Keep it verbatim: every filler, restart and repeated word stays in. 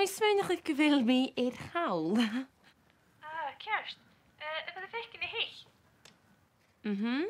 Smaoinich gu bheil mi air chall. Ah, ceart. Eh, a bheil thu a' faicinn na h-eich? Mhm.